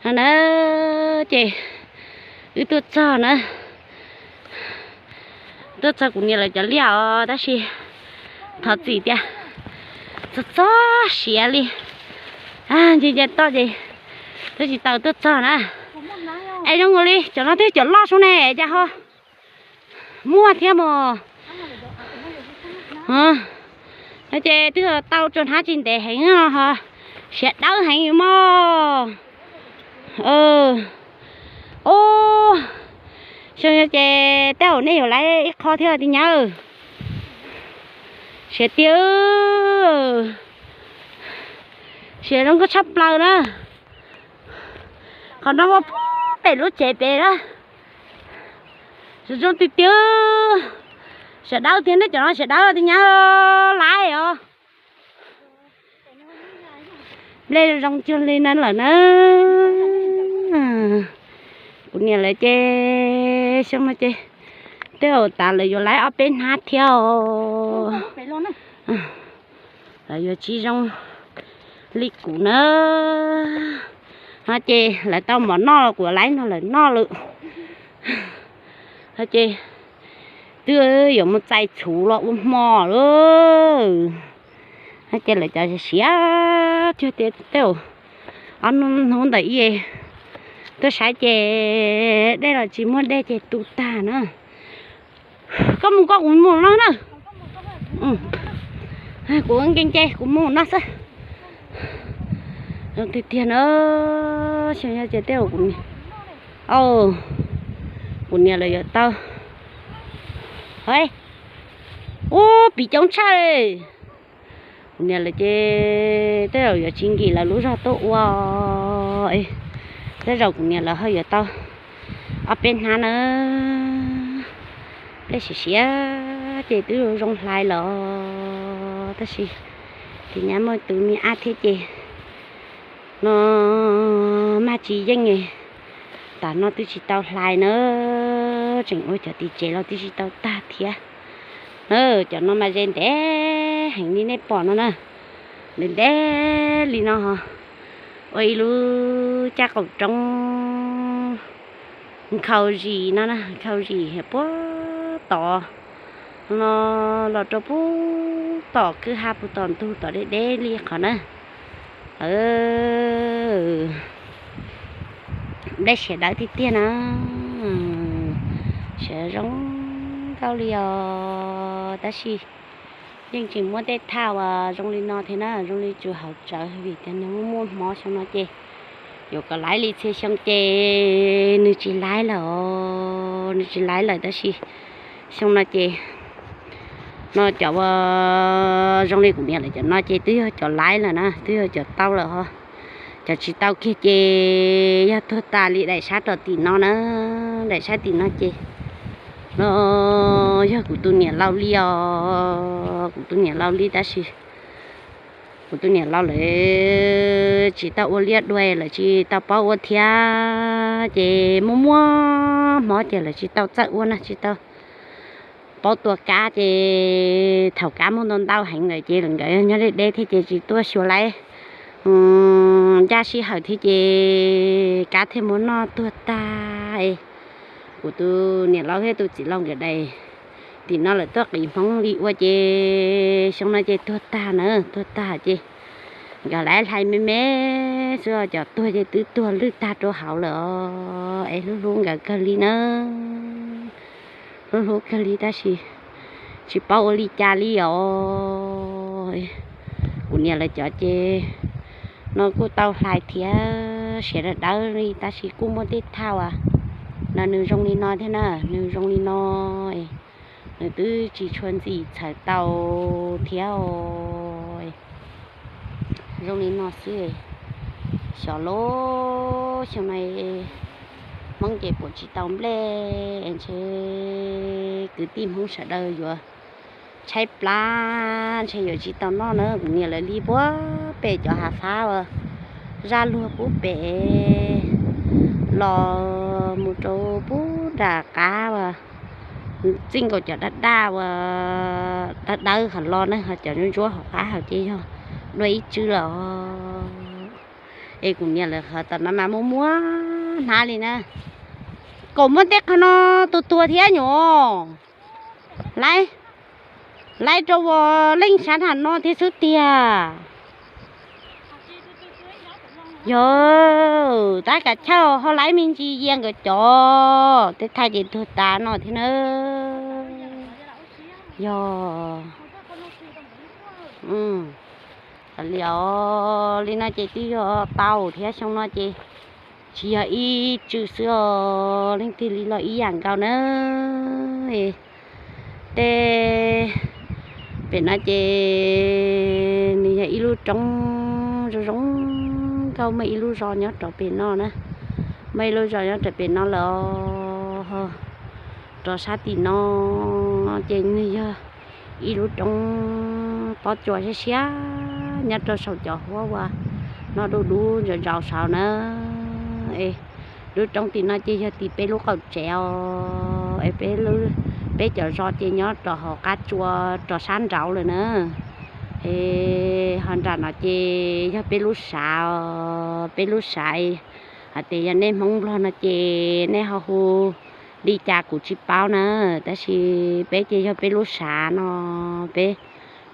No na, ces wb tuaj txog na, tuaj txog kuv niam lawv cov liaj os, tab sis thov txim tias txog txog siav li, nce nce toj ces twb tsis tau tuaj txog na. Es zoo nkaus li cov no twb cov loj sub ne, cas ho muaj thiab mos. No ces twb tau tso hnab tsis ntev heev no ho siav dawb heev mos. Ub, xyoo no ces tej zaum nej yuav laiv ib qho thiab tiag nyab. Siav tiag, siav zoo nkauj tshaj plaws na. Qhov no ua pem lub tsev pem na. Zoo zoo tiag tiag. Siav dawb tiag, nej cov no siav dawb tiag nyab, laiv os. Nplej zoo cuag li no lawm na. Kuv niam lawv ces xyoo no ces tej zaum tas lawv yuav laiv ob peb hnab thiab os. Lawv yuav tsis zoo li kuv na. No ces lawv tau mov noj los kuv laiv no lawm noj lawm. No ces twb yuav mus txais txhuv los ua hmo lawm. No ces lawv cov siav cuag tias tej zaum ob hnub ntawm ib tuaj saib ces dej los tsis muaj dej ces tu tag na. Koj mus koj, kuv mus no na. Kuv nce nce kuv mus no xwb. Zoo tiag tiag na. Xyoo no ces tej zaum kuv, kuv niam lawv yuav tau ub, piv coob tshaj li. Kuv niam lawv ces tej zaum yuav tsis nkim lawv lub zog tuaj ua. Tej zaum kuv niam lawv ho yuav tau ob peb hnab na. Tej siav siav ces twb zoo hlais lawm, tab sis tim nyab muaj tus me ab thiab ces no maj tsis yeej, tas no twb tsis tau hlais na. Tseem ua cov tim tsev los twb tsis tau tag thiab. Cov no mas ze ntev heev li nej pom no na, ntev ntev li no. Ua ib lub caj qaum roob nkhaus zis no, nkhaus zis puag tom no los rau puag tom kwj ha puag tom ntug tom deb deb li qhov na. Nplej siav dawb tiag tiag na, siav zoo nkauj li os. Tab sis yeej tseem muaj tej thaj uas zoo li no thiab na, zoo li tsuas hauv tsawv vim tias nws muaj muaj hmoov xyoo no ces yuav kom laiv li txhia xyoo ces nws tsis laiv lawm, nws tsis laiv lawm. Tab sis xyoo no ces no cov uas zoo li kuv niam lawv cov no ces twb yog cov laiv lawm na, twb yog cov tau lawm ho. Cov tsis tau kiag ces yog tuag tas li daim sab rau tim no na, daim sab tim no ces no yog kuv tus niam laus li os, kuv tus niam laus li tab sis kuv tus niam laus lawv tsis tau ua liaj dua, lawv tsis tau paub ua thiab ces muaj muaj hmoov ces lawv tsis tau txawj ua na, tsis tau paub tua kab ces thaum kab muaj ntau ntau heev lawm ces nkawd nyob deb deb thiab ces tsis tuaj xyuas laiv ncaj sij hawm thiab ces kab thiaj muab noj tuag tag. Kuv tus niam laus thiab tus txiv laus nkawd daim tim no lawv tuaj qiv hmoov li ua ces xyoo no ces tuag tag na, tuag tag ces nkawd laiv hlais me me xwb, cov tuag ces twb tuag lwj tag rau hauv lawm os. Es hlub hlub nkawd kawg li na, hlub hlub kawg li tab sis tsis paub ua li cas li os. Kuv niam lawv cov ces no kuj tau hlais thiab siav dawb dawb li tab sis kuj muaj tej thaj uas no nws zoo li no thiab na, nws zoo li no nws twb tsis tshua ntxim txhawv tau thiab. Zoo li no xwb, xyov lub xyoo no Hmoob ces puas tsis tau nplej es ntshe kwv tij Hmoob sawv daws yuav tshaib plab, ntshe yuav tsis tau noj na. Kuv niam lawv li puag pem cov hav fab uas zaj luag puag pem los mus rau puag nram qab uas txij nkaus cov daj daj uas dawb dawb hov los na, ho cov ntsuab ntsuab hauv qab hauv ces yog dua ib tswb lawm. Es kuv niam lawv qhov tom no mas muaj muaj hnab li na. Kaum muaj tej qhov no tuag tuag thiab nyuam. Laiv, laiv rau ua leej sab nram no thiab xwb tiag. Yog, tab kav chawj ho laiv me ntsis yia nkawd cov tej thaij ces tuag tas no thiab na. Yog li os, li no ces twb yog tau thiab, xyoo no ces tsis yog ib tswm xwb os, leej twg li los ib yam nkaus na. Tej pem no ces nws yog ib lub roob zoo zoo nkauj, muaj ib lub zos nyob rau pem no na, muaj ib lub zos nyob rau pem no lawm os. Rau sab tim no ces nws yog ib lub roob pob tsuas siab siab nyob rau saum cov huab uas no dub dub ntsaus ntsaus saud na. Es lub roob tim no ces yog tim peb lub qaum tsev os, es peb cov zos ces nyob rau hauv qab tsua rau sab nraud lawm na. Es ho nram no ces yog peb lub sav, peb lub sav. Hais tias yog nej Hmoob Nplog no ces nej ho hu li cas kuv tsis paub na, tab sis peb ces yog peb lub sav no, peb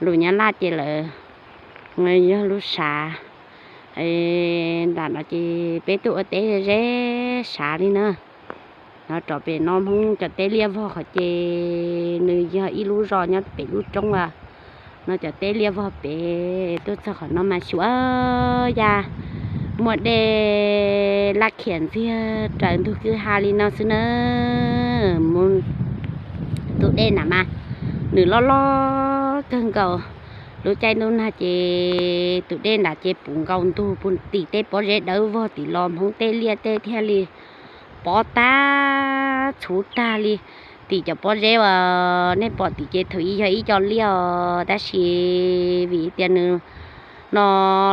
lus Nyab Laj ces lawv yog lub sav. Nram no ces peb tuaj ua teb ze sav li na. No rau pem no Hmoob cov teb liaj vog qhov ces nws yog ib lub zos nyob pem lub roob as. No cov teb liaj vog pem tuaj txog qhov no mas xyuas ya muaj dej laj khiam ntxiag raws ntug kwj ha li no xwb na. Tus dej nram mas nws loj loj kawg nkaus. Lub caij ntuj nag ces tus dej nram ces puv nkaus ntug puv tim tej pob zeb dawb vog tim los Hmoob tej liaj tej thiaj li pob tag txhuv tag li. Tim cov pob zeb uas nej pom tim ces thaum ub yog ib co liaj os, tab sis vim tias nws no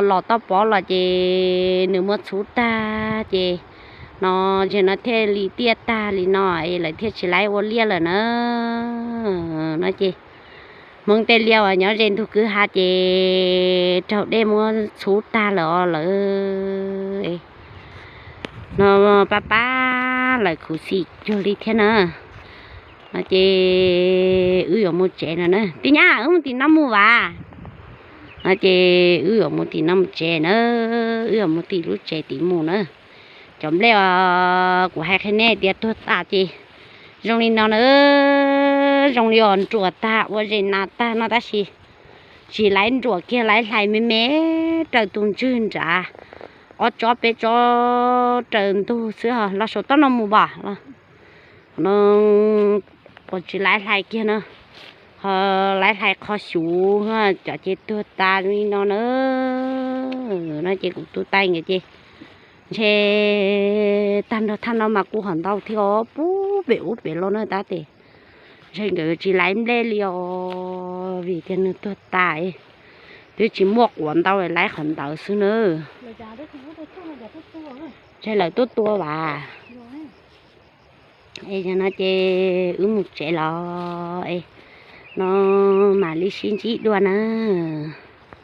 los toj pob los ces nws muab txhuv tag ces no ntsis no thiaj li tiaj tag li no es lawv thiaj tsis laib ua liaj lawm na. No ces Hmoob tej liaj uas nyob ze ntug kwj ha ces raug dej muab txhuv tag lawm os lawm. No pab pab lawv khuv xim cuag li thiab na. No ces wb yuav mus tsev no na. Tij Nyab, wb mus tim no mus vas. No ces wb yuav mus tim no mus tsev na, wb yuav mus tim lub tsev tim mus na. Cov nplej uas kuv hais qhia nej tias tuag tas ces zoo li no na, zoo li os nruam tag ua zes nas tag no tab sis tsis laib nruam kiag, laib hlais me me raws tus ntswg nrad, ob tsob peb tsob raws ntug xwb. Ho los saum toj no mus vas los no, tsis laib hlais kiag no, ho laib hlais qhov xyuv, cov ces tuag tas li no na. No ces kuv tus tais nkawd ces ntshe tag nrho thaj no mas kuj hov ntau thiab os, pub pem ub pem los na tab tes ntshe nkawd tsis laib nplej li os vim tias nws tuag tas, twb tsis muaj quav ntau laib qhov ntawd xwb na. Ntshe lawv tuaj tua vas. Es no ces wb mus tsev los es no mam li sib ntsib dua na.